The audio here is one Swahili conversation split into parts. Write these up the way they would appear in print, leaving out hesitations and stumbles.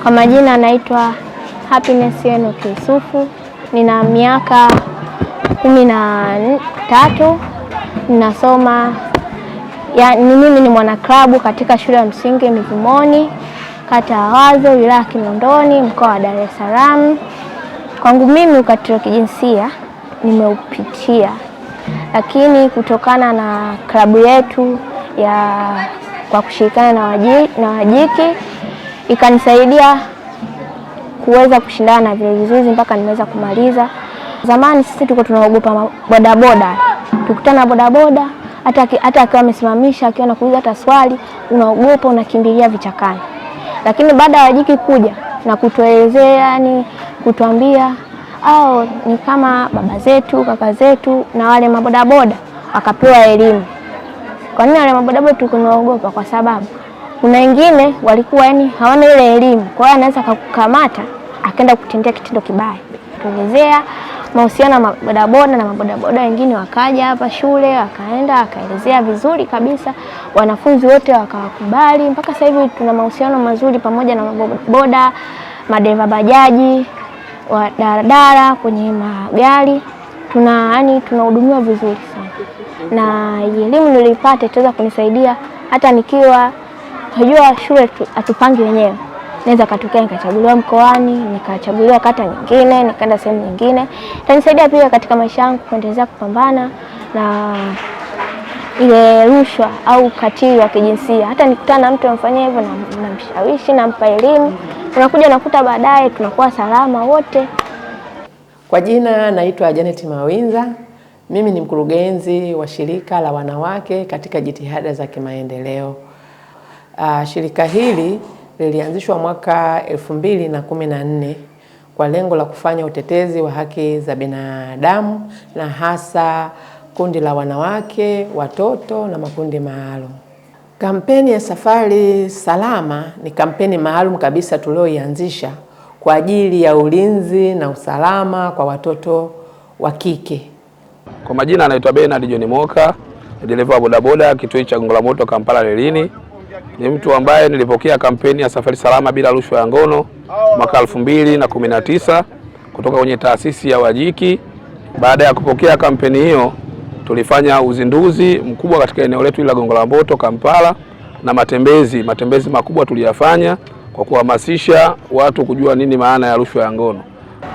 Kwa majina anaitwa Happiness Enock Yusufu, nina miaka 13, ninasoma mimi ni mwanaklabu katika shule ya msingi Mivumoni, kata ya Wazo, wilaya ya Kinondoni, mkoa wa Dar es Salaam. Kwangu mimi ukatili wa kijinsia nimeupitia, lakini kutokana na klabu yetu ya kwa kushirikiana na Wajiki ikanisaidia kuweza kushindana na vile vizuizi mpaka nimeweza kumaliza. Zamani sisi tulikuwa tunaogopa bodaboda, tukutana na bodaboda hata akiwa amesimamisha, akiwa anakuuliza hata swali, unaogopa, unakimbilia vichakani. Lakini baada ya Wajiki kuja na kutuelezea, yani kutuambia au ni kama baba zetu, kaka zetu na wale mabodaboda wakapewa elimu. Kwa nini wale mabodaboda tunaogopa? Kwa sababu kuna wengine walikuwa yani hawana ile elimu, kwa hiyo anaweza kukukamata akaenda kutendea kitendo kibaya. Tuelezea mahusiano ya mabodaboda na mabodaboda wengine wakaja hapa shule, wakaenda akaelezea vizuri kabisa, wanafunzi wote wakawakubali. Mpaka sasa hivi tuna mahusiano mazuri pamoja na mabodaboda, madereva bajaji, wa daladala, kwenye magari, tunahudumiwa vizuri sana. Na elimu nilipata itaweza kunisaidia hata nikiwa unajua shule hatupangi wenyewe. Naweza katokea nikachaguliwa mkoani, nikachaguliwa kata nyingine, nikaenda sehemu nyingine. Itanisaidia pia katika maisha yangu kuendelea kupambana na ile rushwa au ukatili wa kijinsia. Hata nikutana na mtu amfanyia hivyo, namshawishi, nampa elimu. Unakuja nakuta baadaye tunakuwa salama wote. Kwa jina naitwa Janet Mawinza. Mimi ni mkurugenzi wa shirika la wanawake katika jitihada za kimaendeleo. Shirika hili lilianzishwa mwaka 2014 kwa lengo la kufanya utetezi wa haki za binadamu na hasa kundi la wanawake, watoto na makundi maalum. Kampeni ya Safari Salama ni kampeni maalum kabisa tulioianzisha kwa ajili ya ulinzi na usalama kwa watoto wa kike. Kwa majina anaitwa Bernard John Moka, dereva wa bodaboda kituo cha Gongo la Mboto Kampala Lelini. Ni mtu ambaye nilipokea kampeni ya Safari Salama bila rushwa ya ngono mwaka 2019 kutoka kwenye taasisi ya Wajiki. Baada ya kupokea kampeni hiyo, tulifanya uzinduzi mkubwa katika eneo letu la Gongo la Mboto Kampala, na matembezi makubwa tuliyafanya kwa kuhamasisha watu kujua nini maana ya rushwa ya ngono.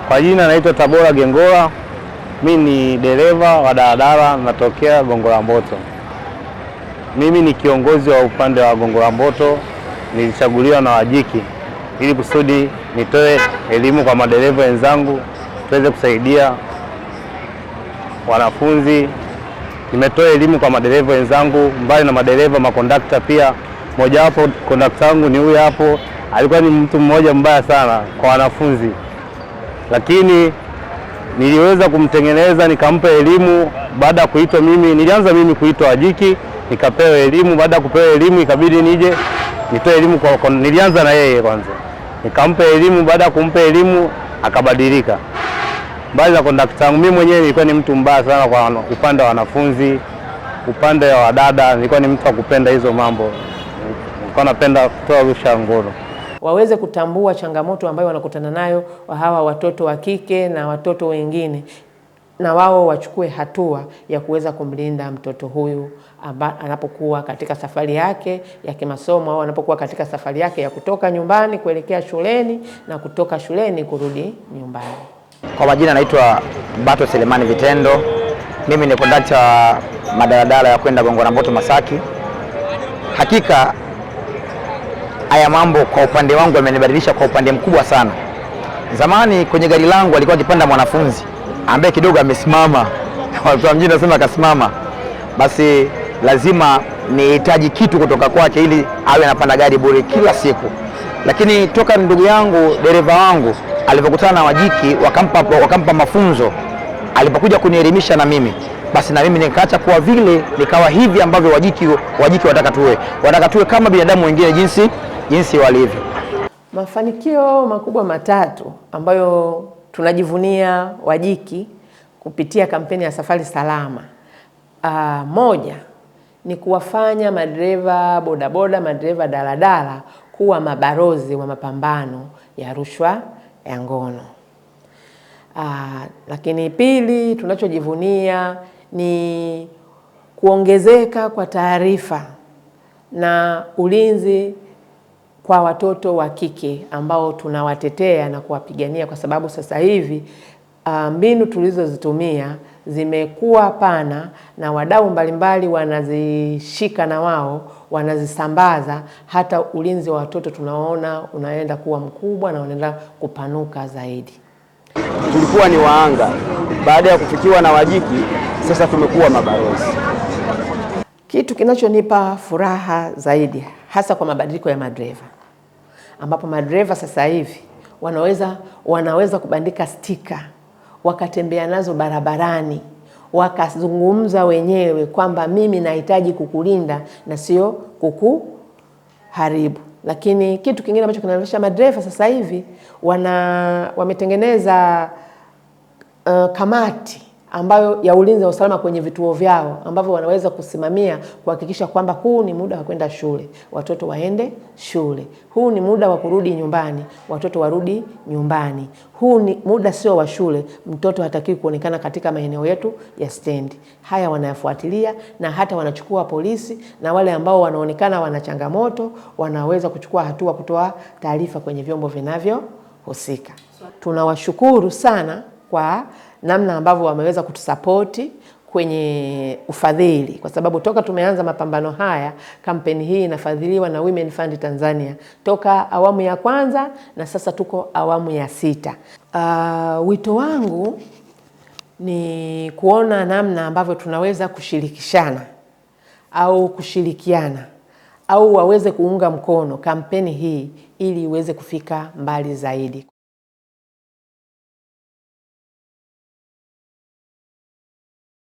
Kwa jina naitwa Tabora Gengola, mimi ni dereva wa daladala natokea Gongo la Mboto. Mimi ni kiongozi wa upande wa Gongo la Mboto, nilichaguliwa na Wajiki ili kusudi nitoe elimu kwa madereva wenzangu tuweze kusaidia wanafunzi. Nimetoa elimu kwa madereva wenzangu, mbali na madereva makondakta pia. Mojawapo kondakta wangu ni huyu hapo, alikuwa ni mtu mmoja mbaya sana kwa wanafunzi, lakini niliweza kumtengeneza nikampa elimu. Baada ya kuitwa mimi, nilianza mimi kuitwa Wajiki, nikapewa elimu. Baada ya kupewa elimu ikabidi nije nitoe elimu kwa nilianza na yeye kwanza, nikampa elimu. Baada ya kumpa elimu akabadilika. Mbali na kondakta wangu, mimi mwenyewe nilikuwa ni mtu mbaya sana kwa upande wa wanafunzi, upande wa wadada, nilikuwa ni mtu wa kupenda hizo mambo, nilikuwa napenda kutoa rushwa ngono. Waweze kutambua changamoto ambayo wanakutana nayo hawa watoto wa kike na watoto wengine, na wao wachukue hatua ya kuweza kumlinda mtoto huyu anapokuwa katika safari yake ya kimasomo au anapokuwa katika safari yake ya kutoka nyumbani kuelekea shuleni na kutoka shuleni kurudi nyumbani. Kwa majina naitwa Bato Selemani Vitendo. Mimi ni kondakta wa madaladala ya kwenda Gongo la Mboto Masaki. Hakika haya mambo kwa upande wangu yamenibadilisha kwa upande mkubwa sana. Zamani kwenye gari langu alikuwa akipanda mwanafunzi ambaye kidogo amesimama, watu wa mjini wanasema akasimama, basi lazima nihitaji kitu kutoka kwake ili awe anapanda gari bure kila siku. Lakini toka ndugu yangu dereva wangu alipokutana na Wajiki wakampa mafunzo, alipokuja kunielimisha na mimi, basi na mimi nikaacha kuwa vile, nikawa hivi ambavyo Wajiki wataka tuwe kama binadamu wengine jinsi walivyo. Mafanikio makubwa matatu ambayo tunajivunia Wajiki kupitia kampeni ya Safari Salama. Moja ni kuwafanya madereva bodaboda, madereva daladala kuwa mabalozi wa mapambano ya rushwa ya ngono. Lakini pili, tunachojivunia ni kuongezeka kwa taarifa na ulinzi kwa watoto wa kike ambao tunawatetea na kuwapigania, kwa sababu sasa hivi mbinu tulizozitumia zimekuwa pana na wadau mbalimbali wanazishika na wao wanazisambaza. Hata ulinzi wa watoto tunaona unaenda kuwa mkubwa na unaenda kupanuka zaidi. Tulikuwa ni waanga, baada ya kufikiwa na Wajiki sasa tumekuwa mabalozi. Kitu kinachonipa furaha zaidi hasa kwa mabadiliko ya madereva, ambapo madereva sasa hivi wanaweza kubandika stika wakatembea nazo barabarani, wakazungumza wenyewe kwamba mimi nahitaji kukulinda na sio kukuharibu. Lakini kitu kingine ambacho kinaonyesha madereva sasa hivi wametengeneza kamati ambayo ya ulinzi wa usalama kwenye vituo vyao ambavyo wanaweza kusimamia kuhakikisha kwamba huu ni muda wa kwenda shule, watoto waende shule. Huu ni muda wa kurudi nyumbani, watoto warudi nyumbani. Huu ni muda sio wa shule, mtoto hatakiwi kuonekana katika maeneo yetu ya stendi. Haya wanayafuatilia na hata wanachukua polisi, na wale ambao wanaonekana wana changamoto wanaweza kuchukua hatua kutoa taarifa kwenye vyombo vinavyohusika. Tunawashukuru sana kwa namna ambavyo wameweza kutusapoti kwenye ufadhili, kwa sababu toka tumeanza mapambano haya, kampeni hii inafadhiliwa na Women Fund Tanzania toka awamu ya kwanza na sasa tuko awamu ya 6. Wito wangu ni kuona namna ambavyo tunaweza kushirikishana au kushirikiana au waweze kuunga mkono kampeni hii ili iweze kufika mbali zaidi.